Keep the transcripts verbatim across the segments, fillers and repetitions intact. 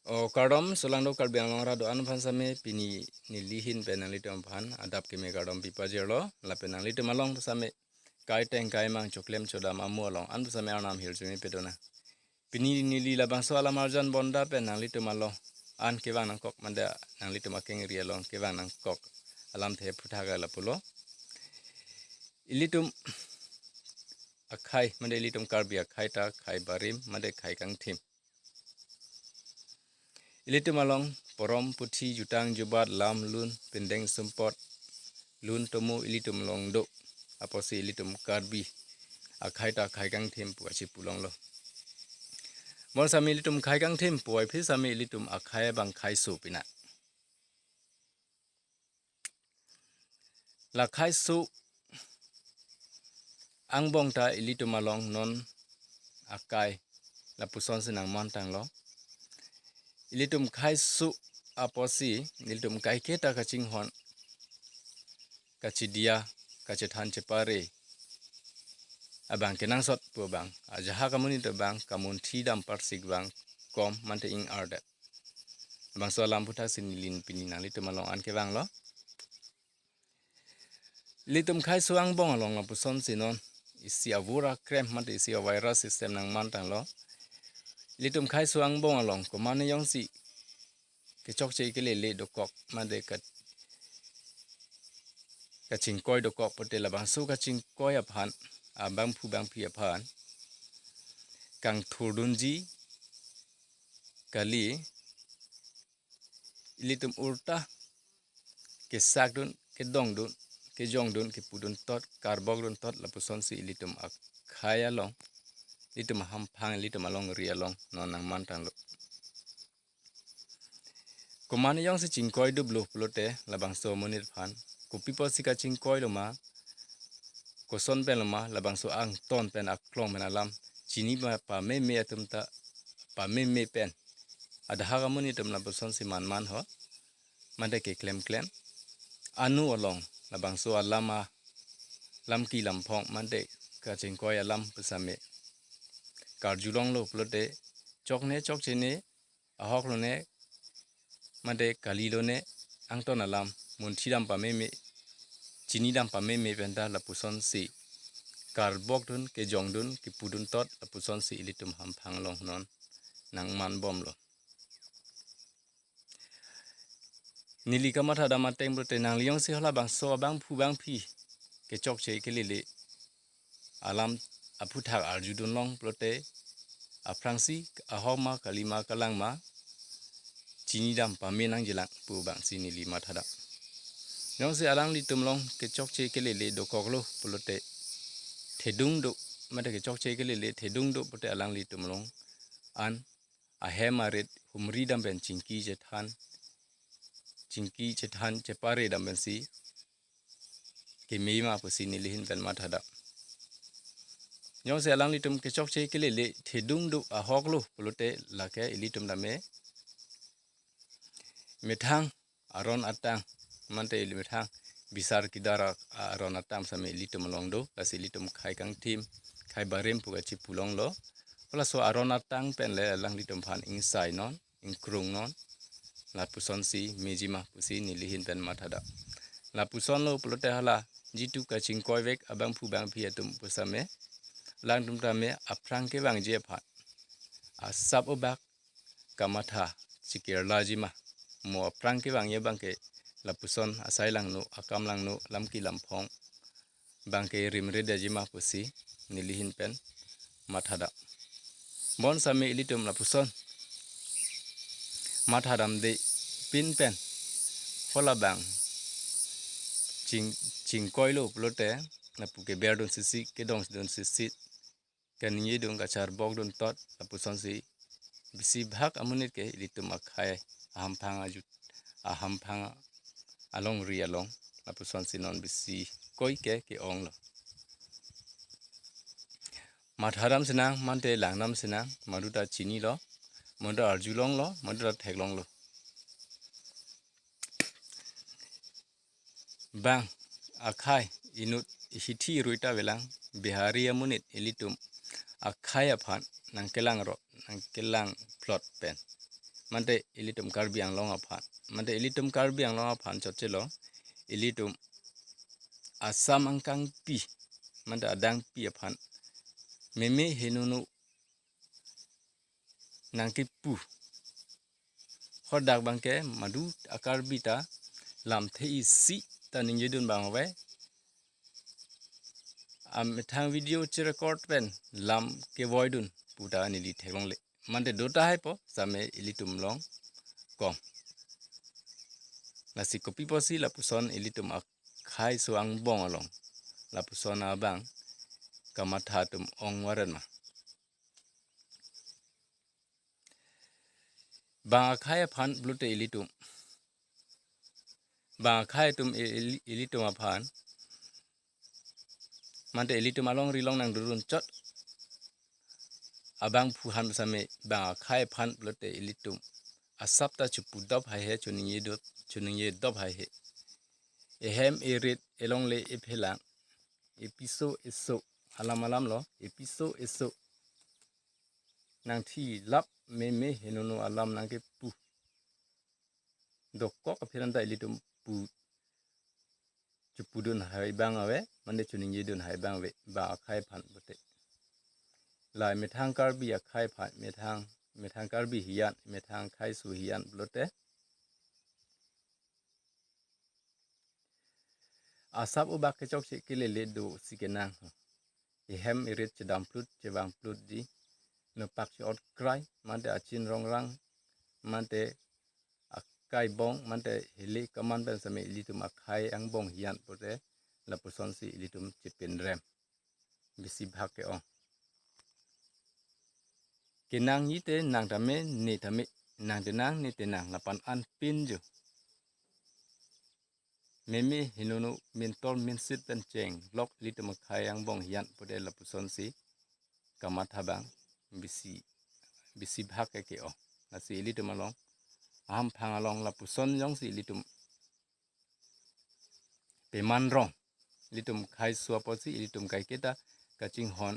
O kardom, solangdo Karbi Anglong arat do-an aphan same pini nelihin pen nanglitum aphan adap keme kardom pipajirlo, lapen nanglitum along same kaiteng kaimang choklem chodam amo along an same arnam hirjume pedona. Pini neli labangso alam arjan bonda pen nanglitum along an kevang nangkok mande nanglitum akengri along kevang nangkok alamthe aphuthak lapulo. Ilitum akhai mande ilitum Karbi akhai ta khai barim mande khai kangthim. Ilitum along porom puthi jutang jubat lam lun pindeng sumpot lun tomo ilitum along do. Apotsi ilitum Karbi akhai ta khai kangthim pu achi pulonglo. Bonsame ilitum khai kangthim puvoiphit same ilitum akhai abang khaiso pina. La khaiso angbong ta ilitum along non akai lapusonsi nangmantanglo. Ilitum khaiso apotsi ilitum kaiketa kachinghon, kachidia, kachethan chepare abang kenangsot pu abang ajahak amonit abang kamunthi dam parsik abang kom mante ing-ardet. Labangso alam aphuthak si neli pini nanglitum along an kevanglo. Ilitum khaiso angbong along lapusonsi non isi avur akrem mate isi avirus system nangmantanglo. Ilitum khaiso angbong along komane jongsi kechokche kelele dokok mate ka kachingkoi dokok pote labangso kachingkoi aphan abangphu bangphi aphan kangthurdunji kali ilitum urta kesakdun, kedongdun, kejongdun, kepudun tot, karbokdun tot lapusonsi ilitum akhai along, ilitum ahamphang, ilitum alongri along non nangmantanglo. Komane jongsi chingkoi duplo pulote labangso amonit aphan kopi apotsi kachingkoilo ma, koson penlo ma, labangso angton pen aklong pen alam chini ma pameme atum ta pameme pen adahak amonit atum lapusonsi manman ho mate keklemklem. Anu along labangso alam a lamki lamphong mate kachingkoi alam pusame karjulonglo pulote chokne chokchene ahoklone mate kalilone angton alam munthi dam pameme chini dam pameme penta lapusonsi karbokdun kejongdun kepudun tot lapusonsi ilitum hamphang along non nangmanbomlo. Neli kamatha dam ateng pulote nangli jongsi halabangso abangphu bangphi kechokche kelele alam aphuthak arjudunlong pulote aphrangsi ahok ma kali ma kalang ma chini dam pame nangjilang pu abangsi neli mathadam. Jongsi alanglitum along kechokche kelele dokoklo pulote thedung do mate kechokche kelele thedung do pulote alanglitum along an ahem arit humri dam pen chingki chethan chingki chethan chepare dam pensi keme ma pusi nelihin pen mathadam. Jongsi alanglitum kechokche kelele thedung do ahoklo pulote lake ilitum dame methang aron atang mante ili methang bisar kidar a- aron atang same ilitum along do, lasi ilitum khei kangthim khei barim pu kachipulonglo. Halaso aron atang pen le alanglitum aphan ingsai non ingkrung non. Lapusonsi mejima pusi nelihin pen mathadam. Lapusonlo pulote hala jitu kachingkoivek abangphu bangphi atum pusame alangtum tame aphrang kevangji aphan asap obak kamatha chikirlajima mo aphrang kevangji abangke lapuson asai langno akam langno lamki lamphong abangke rimri dajima pusi nelihin pen mathadam. Bonsame ilitum lapuson mathadamde pin pen halabang ching chingkoilo pulote lapu keberdun sisi kedongdun sisi kaningjedun kacharbokdun tot lapusonsi bisi bhag amonit ke ilitum akhei ahamphang ajut ahamphang alongri along lapusonsi non bisi koi ke ke-onglo. Mathadam sinang mante langdam sinang maduta chinilo, maduta arjulonglo, maduta theklonglo. Bang akhei inut hithi ruita velang Bihari amonit ilitum akhei aphan nangkelang ro nangkelang plot pen mate ilitum Karbi Anglong aphan, mate ilitum Karbi Anglong aphan chotchelo, ilitum Assam angkangpi mate adangpi aphan meme henono nangkepu. Hadak abangke madu a-Karbi ta lamthe isi ta ningjedun abang ave. Amethang video che-record pen lam kevoidun pu ta neli theklongle. Mate do tahai po same ilitum along kong. Lasi kopi pusi lapuson ilitum akhei aso angbong along lapuson abang kamatha atum ong varet ma? Bang akhei aphan pulote ilitum, bang akhei atum ili-, ilitum aphan, mate ilitum alongri along nangdodun chot abangphu aphan same bang akhei aphan pulote ilitum asap ta chepudop haihe, chiningjedop, chiningjedop haihe. Ehem erit, elongle ephelang, episo eso, alam alamlo, episo eso nangthilap, meme henono alam nangkepu. Dokok aphi anta ilitum pu chepudun hai abang ave, mate chiningjedun hai abang ave, bang akhei aphan pulote. Lahai methang Karbi akhei aphan, methang, methang Karbi hiyan, methang akhei aso hiyan pulote asap ubak kechokche kelele dosi kenang. Ehem erit chedam plut, chevang plutji, nopak che-ot krai, mate achin rongrang, mate akai bong, mate hili kaman pen same ilitum akhei angbong hiyan pulote lapusonsi ilitum chepinrem. Bisi bhag ke-ong. Kenangji te nang tame, ne tame, nang tenang, ne tenang, lapu-an pinjo. Meme henono mintor minsit pen chenglok ilitum akhei angbong hiyan pulote lapusonsi kamatha abang bisi, bisi bhag ke-ong. Lasi ilitum along, ahamphang along lapuson jongsi ilitum peman rong, ilitum akhei aso apotsi ilitum kaiketa kachinghon,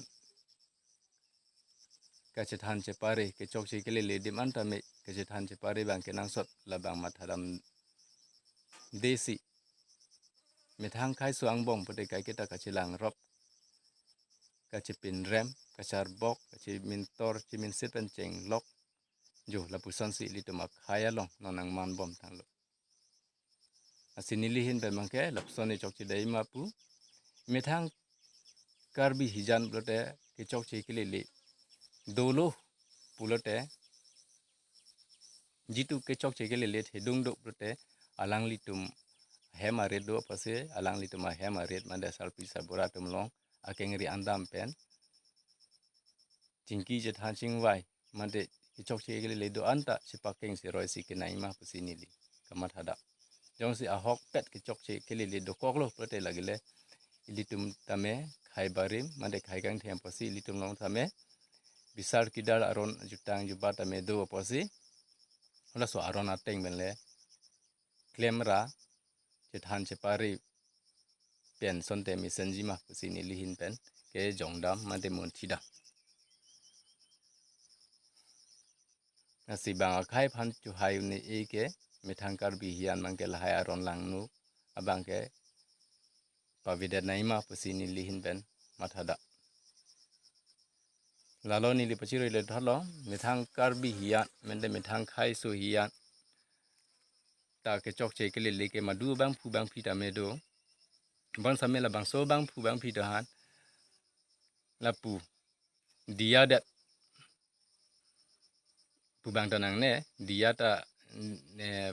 kachethan chepare, kechokche kelele adim an tame kachethan chepare abang kenangsot, labang mathadamdesi methang akhei aso angbong pulote kaiketa kachelangrop, kachepinrem, kacharbok, kachemintor, cheminsit pen chenglok jo, lapusonsi ilitum akhei along non nangmanbom tanglo. Lasi neli ahin pen abangke lapuson ne chokche dai ma pu. Methang Karbi hiyan pulote kechokche kelele dolo pulote, jitu kechokche kelele thedung do pulote, alanglitum ahem arit do apotsi, alanglitum ahem arit mate sarpi sarbura atum along akengri andam pen chingki chethan chingvai, mate kechokche kelele do anta chepakeng cheroisi kenangji ma pusi neli kamatha dak. Jongsi ahokpet kechokche kelele dokoklo pulote lagile ilitum tame akhei barim mate akhei kangtheng apotsi ilitum along tame bisar kidar aron jutang jubat tame do apotsi, halaso aron ateng pen le klemra chethan chepare pen sonte mesenji ma pusi neli ahin pen kejongdam mate munthidam. Lasi bang akhei aphan chohai un-e ke methang Karbi hiyan abangke lahai aron langno abangke pavedet nangji ma pusi neli ahin pen mathada. Lalo neli pachiroi le thotlo, methang Karbi hiyan, mate methang akhei aso hiyan ta kechokche kelele ke madu bangphu bangphi tame do. Bonsitame labangso bangphu bangphi do han, lapu diya det pu abang ta nangne, diya ta, eh,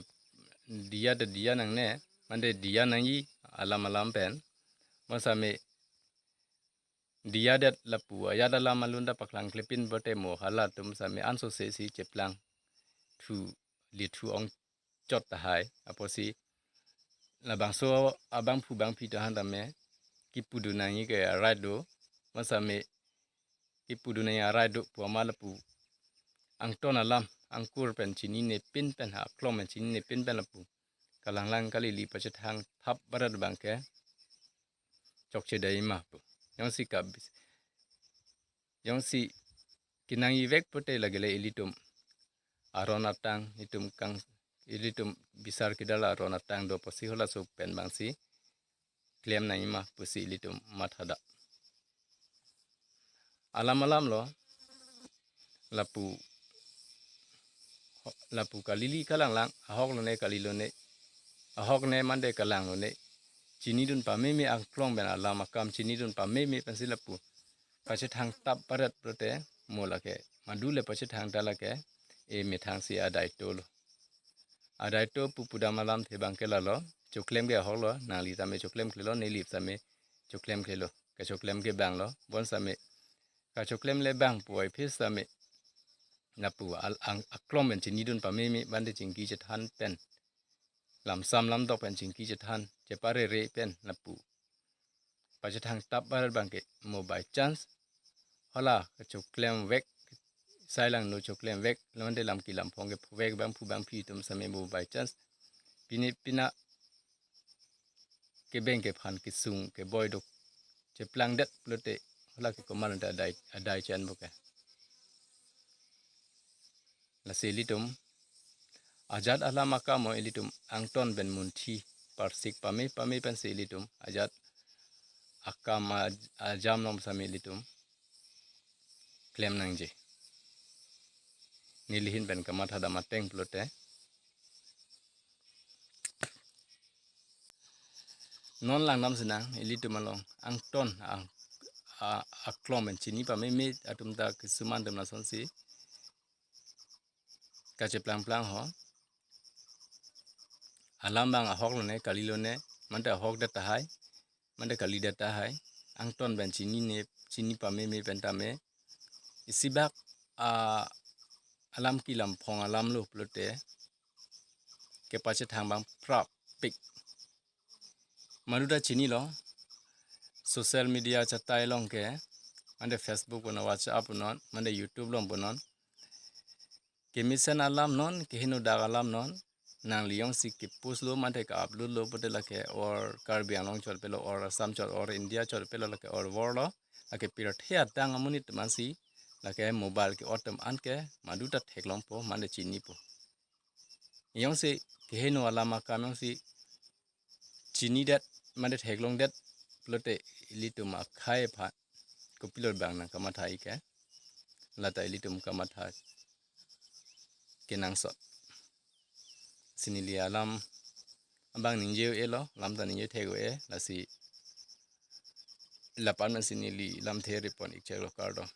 diya ta diya nangne, mate diya nangji alam alam pen. Bonsitame diya det lapu ajat alam alun ta paklang klepin pulote mo halatum sitame ansose si cheplang thu, lithu ong chot tahai apotsi labangso abangphu bangphi ta han tame kipudun nangji ke arai do, bonsitame kipudun nangji arai do pu amat lapu angton alam angkur pen chininepin pen, ha aklong pen chininepin pen lapu kalanglang kalili pachethang thap barat abangke chokche dai ma pu. Jongsi ka bis-, jongsi kenangji vek pulote lagile ilitum aron atang itum kang, ilitum bisar kedala aron atang do pusi halaso pen bangsi klem nangji ma pusi ilitum mathadam. Alam alam lo, lapu lapu kalili kalanglang, ahok lone kali lone, ahok ne mande kalang lone, chinidun pameme, angklong pen alam akam chinidun pameme pensi lapu pachethang tap paret pulote, mo lake madu le pachethang ta lake e methang si adai to lo. Adai to pu pudam alamthe bang ke lalo, choklem ke ahok lo, nangli tame choklem klelo, neli tame choklem klelo, kachoklem ke bang lo, bon same kachoklem le bang puvoiphit same lapu al ang aklong pen chinidun pameme, mande chingki chethan pen, lamsam lamdok pen chingki chethan, cheparere pen lapu pachethang tap paret bang ke, mo by chance hala kachoklem vek, sai lang no choklem vek, mande lam ki lam phong ke phu vek bang phu bang phi atum same mo by chance pine pina kebeng kephan kesung keboi dok cheplang det pulote, hala ke komat anta adai adai chan bo ke. Lasi ilitum ajat alam akam mo ilitum angton pen munthi parsik pame pame pensi ilitum ajat akam a- ajam long same ilitum klem nangji. Neli ahin pen kamathadam ateng pulote, non langdam sinang ilitum along angton ang a- aklong pen chini pameme atum ta kisuman atum lasonsi kacheplang plang ho. Alam bang ahok lone kali lone, mande ahok det tahai, mande kali det tahai, angton pen chinine, chini pameme pen tame, isibak a alam ki lam phong alam lo pulote kepachethang bang prapik. Madu ta chinilo, social media chatai along ke, mande Facebook punon, WhatsApp punon, mande YouTube along punon, kemesen alam non, keheno dak alam non, nangli jongsi ke-post lo, mande ka-upload lo pulote lake or Karbi Anglong chot pelo, or Assam chot, or India chot pelo, lake or world lo, lake pirthe adang amonit atum ansi lake mobile ke-ot atum an ke madu ta theklongpo, mande chinipo. Jongsi keheno alam akam jongsi chini det, mande theklong det pulote ilitum akhei aphan kopilo bang nang kamatha ik ke, lata ilitum kamatha kenangsot. Si neli alam abang ningje un-elo, lam ta ningje thek un-e, lasi lapan pensi neli lamthe repon ik chek lo, kardom.